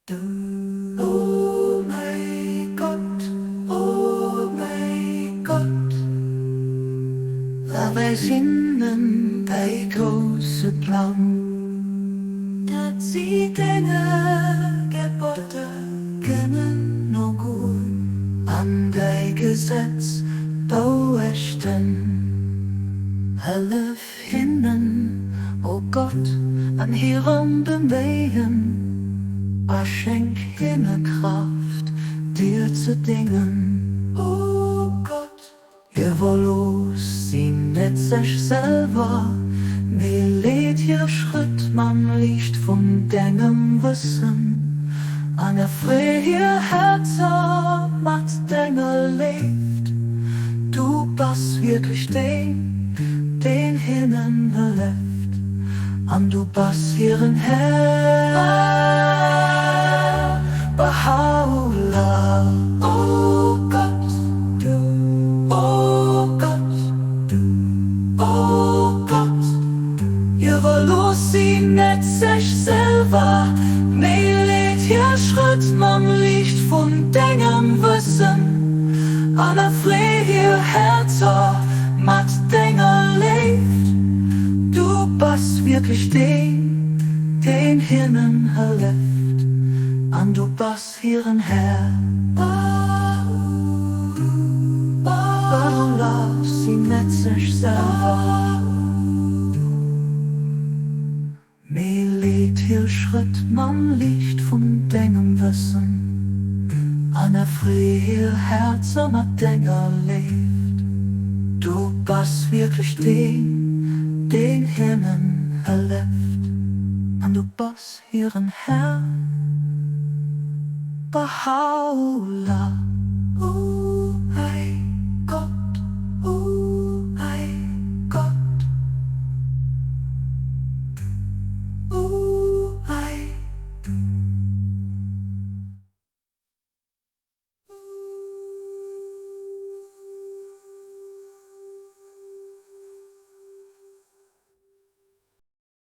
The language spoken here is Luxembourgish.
O mäi Gott, o mäi Gott, erweis hinnen däi grousse Plang. Dat si denge Geboter kënnen nogoen an däi Gesetz beuechten. Hëllef Hinnen, o Gott, an hirem Beméien, a schenk hinne Kraaft, dir ze déngen. O Gott, iwwerlooss si net sech selwer, mee leet hir Schrëtt mam Liicht vun dengem Wëssen, an erfree hir Häerzer mat denger Léift. Du bass wierklech deen, Deen hinnen hëlleft, an du bass hiren Här, Bahâ'u'llâh. O Gott, o Gott, o Gott, iwwerlooss si net sech selwer, mee leet hir Schrëtt mam Liicht vun dengem Wëssen an erfree hir Häerzer mat denger Léift. Du bass wierklech deen, deen hinnen hëlleft, an du bass hiren Här. Iwwerlooss si net sech selwer. Mee leet hir Schrëtt mam Liicht vun dengem Wëssen an erfree hir Häerzer mat denger Léift. Du bass wierklech deen, deen hinnen hëlleft, an du bass hiren Här. Bahâ'u'llâh.